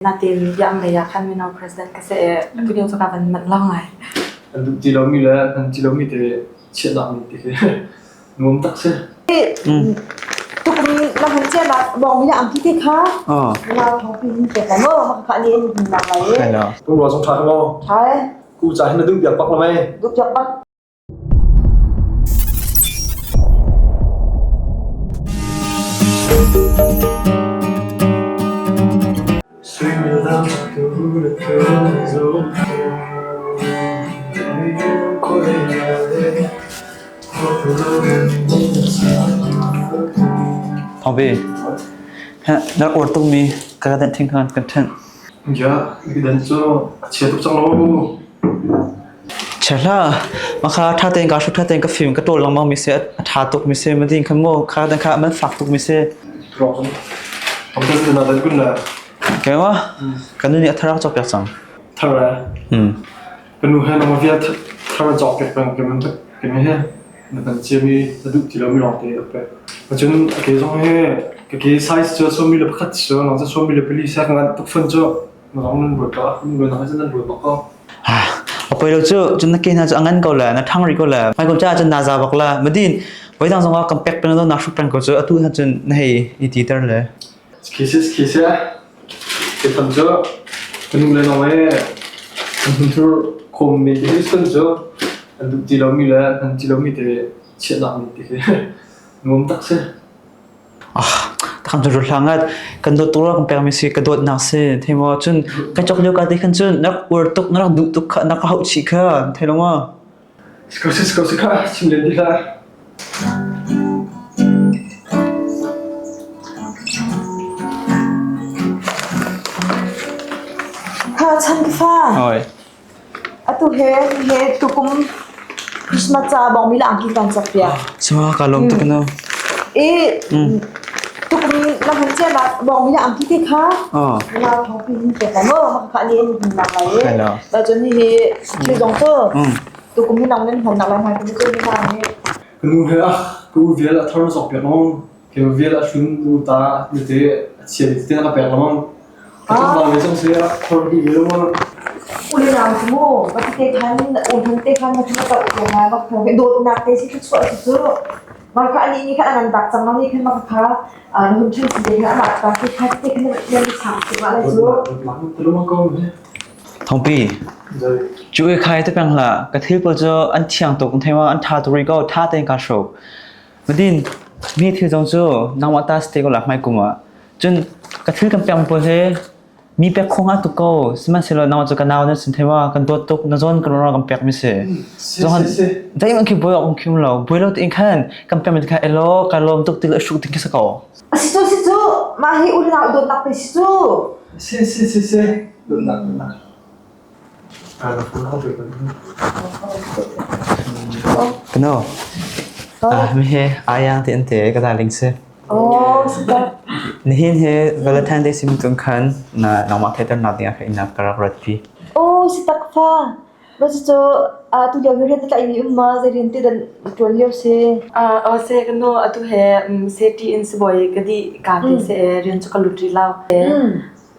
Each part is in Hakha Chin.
Natin biang lei ah khan mino president ka si i atu lio cu ka van manh lo ngai. An duh ti lomi le an ti lomi te chiahnak mi ti khi nuam tak si. Tukum na hun cia nak bong mi ang ti kha na thong pi hin te ka mo ma kha ni in hin nak lai. Tu ruwa song tha ka mo. Tha. Ku cha hin na duh biak pak la mai. Duh biak pak. Suimilam tu le tu zo Thawng Pe, na rak uar tukmi ka kan thing khan kan ṭhenh. Ya, dan cu a chia tuk cang lo. Chia hlah, makha ṭha tein kaa hruk ṭha tein ka fim ka ṭawl lengmang mi si a ṭha tuk mi si mading khan mu kha dan kha man fak tuk mi si. Rong cun tam te na dan kun la. Ke ma kan nu nih a thar a cawk piak cang. Thar a. Kan nu he nang vial thar a cawk piak peng ke man ke me he na kan chia mi na duh ti lo mi lawng te a pe. Cun a ke zong he ka ke size cu sawmi le pakhat cu nang cu sawmi le pali sa ka ngan tuk fun cu A poi lo cu cun na ke hna cu a ngan ko le na ṭhang rih ko le hmai kum caah cun naa za bak la madin voidang zongah kan pek peng lo naa hruk peng ko cu atu hna cun na hei i ti ter le Khisis khisia ke tham cu kan nu le nong e an hun thur khom mi te hi sun cu an duh ti lomi le an ti lomi te chiahnak mi te khi nuam tak si. Kan cu hlangat kan dawt tuk kan pek mi si ka dawtnak si thei maw cun ka chok lio ka te khan cun nak ur tuk na rak duh tuk kha na ka hauh chih kha thei lo maw Sko si sko si kha chim len di hlah. Kha chan ka fa. Oi. Atu he he tukum Christmas ca bong mi la angki kan cak piak. Sima ka lawm tuk no. I tukum na hun cia nak bong mi la angki te kha. Na thong pi hin te ka mo ma kha ni in hin nak lai. Ba chun hi hi zong to. Tukum hi nang nen hon nak lai mai tu tu ni na ni. Kanu he ah ku vial a thar zok piak mong. Ke vial a hlun u ta ni te a chia te na ka pek lamang. Ulinau cu mu va ti te khan u hnu te khan na thuma ta u nga va phung ke dawtnak te si chuah si cu va kha ani ni khan anan dak cang ni khan ma kha na hun ṭhen si te khan amah ta ke kha te khan na sang tu ma lai cu Thongpi cu i khai te peng hlah ka thil pawl cu an thiang tuk thei ma an ṭha tuk rih ko ṭha tein kaa hruk Madin mi thil zong cu nangmah ta si te ko la hmai kum ah Cun ka thil kan pek pawl hi mi pek kho hnga tuk ko. Sihmanhsehlaw nangmah cu ka nau na sin thei ma kan dawt tuk na zawn kan ruang kan pek mi si. Zohan zeihmanh khi buai awk um khim lo. Buai lo tein khan kan pek mi kha elaw ka lawm tuk ti le hruk ding khi si ko. Si cu si cu mah hi unau dawtnak pe si cu. Si si si si dawtnak dawtnak. Kano. Ah mi he ayang te an te ka darling si. Oh, super. Nihin hi Valentine Day sim tung khan na nangmah theiter nak ding ah kha inn ah ka rak rat pi. Oh, si tak fa. Ba cu tu lio hi rian na tlaih mi um ma zei rian te dan tuan lio si. Ah se ka nu atu he safety in sibawi ka di ka ti se rian cu ka lut rih lo.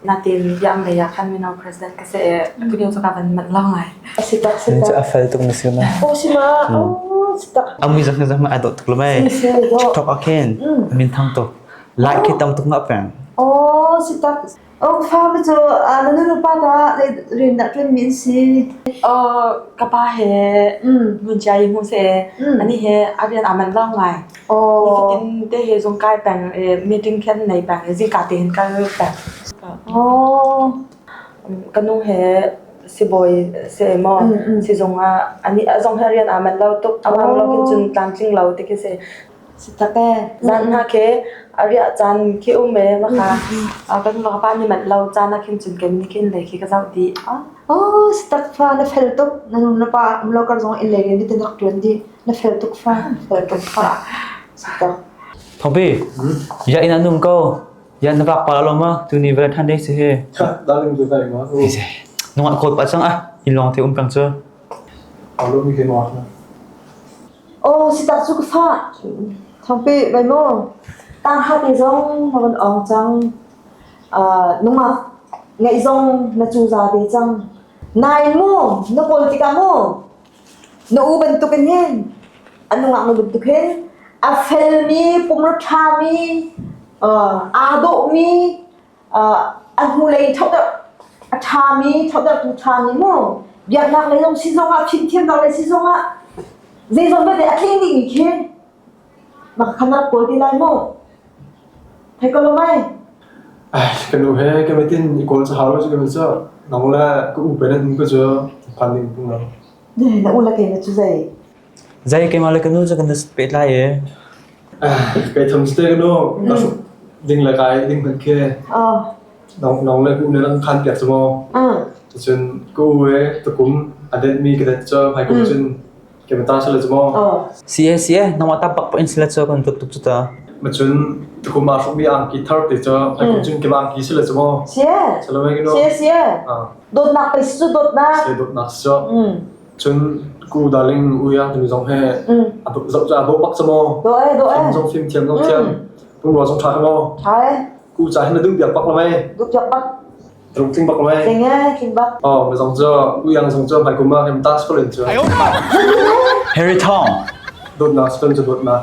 Natin biang lei ah khan mino president ka si i atu lio cu ka van manh lo ngai. Si tak si tak. A fel tuk na si ma. Oh si ma. Oh si tak. Amui zong zong ma adawh tuk lo mai. TikTok ah khin min thang tuk. Like khi tam tuk nga peng. Oh si tak. Oh fa ma cu na nu pa ta rian dah ṭuan mi an si. Oh ka pa he mun chia yi mu se ani he a rian a man lo ngai. Oh. Nifatin te he zung kai peng meeting khen nei peng zingka te hin kal peng. Oh. Ka nu he sibawi se maw sizung ah ani zong he rian aa manh lo tuk amang lo kin cun tlamtling lo ti khi si. Si tak e. Zan hna khi a riah caan khi um e ma kha kan nu ka pa ni manh lo caan ah khin cun kan ni khin le khi ka zoh dih. Oh si tak fa na fel tuk na nu na pa um lo kar zong in le rian te nak ṭuan dih. Na fel tuk fa, fel tuk fa. Thongpi, ya inn an um ko. Ya na vak pa lo ma tu ni Valentine Day si he. Darling tu kai ma. Nungak kawt pa cang ah in lawng te um peng cu. Alo mi ke ma. Oh, si tak cu ka fa. Thongpi, bai mo. Tang ha te zong na van ong cang. Nungak. Ngaih zong na cuza ve cang. Nain mu, na kawl tikah mu, na u bantukin hin, a nungak nu bantuk hin, a felmi, pumra ṭhami, aa dawhmi, a hnulei ṭhohter a ṭhami, ṭhohtertu ṭhami mu, biaknak lei zong si zongah, fimthiamnak lei si zongah, zeizong vialte a tling dihmi khi mah kha na rak kawl ti lai mu. Thei ko lo mei? Ai, ka nu he ka metin i kawl cu hau lo cu ka mi cu nang le ka u pe nan um ka cu phan ding pung lo. Na u le keimah cu zei? Zei keimah le ka nu cu kan pehtlai e. Ai, kai tham te ka nu ka hruk ding le kai ding hmanh khi. Nong nong le ka u ne nang khan piak cu maw? Cun ka u e tukum a det mi ka det cu hmai kum cun Kemata sila cu maw? Si e si e nangmah ta bak in sila cu kan tuk tuk cu ta. Macun tukum aa hrukmi angki thar te cu haikum cun kem angki sila cu maw? Si e. Sila mei kino. Si si e. Dawtnak pei si cu dawtnak. Si dawtnak si cu. Cun ku darling uyang timi zong he a zoh cu a dawh bak cu maw? Dawh e dawh e. Fim zong fim thiam zong thiam. Pumrua zong ṭha maw? Ṭha e. Ku ca hin na duh piak bak la mei? Duh piak bak. Rung tling bak mei. Tling e, tling bak. Oh, mi zong cu uyang zong cu hmai kum ah hem ta school in cu. Harry Thong. Dawtnak school cu dawtnak.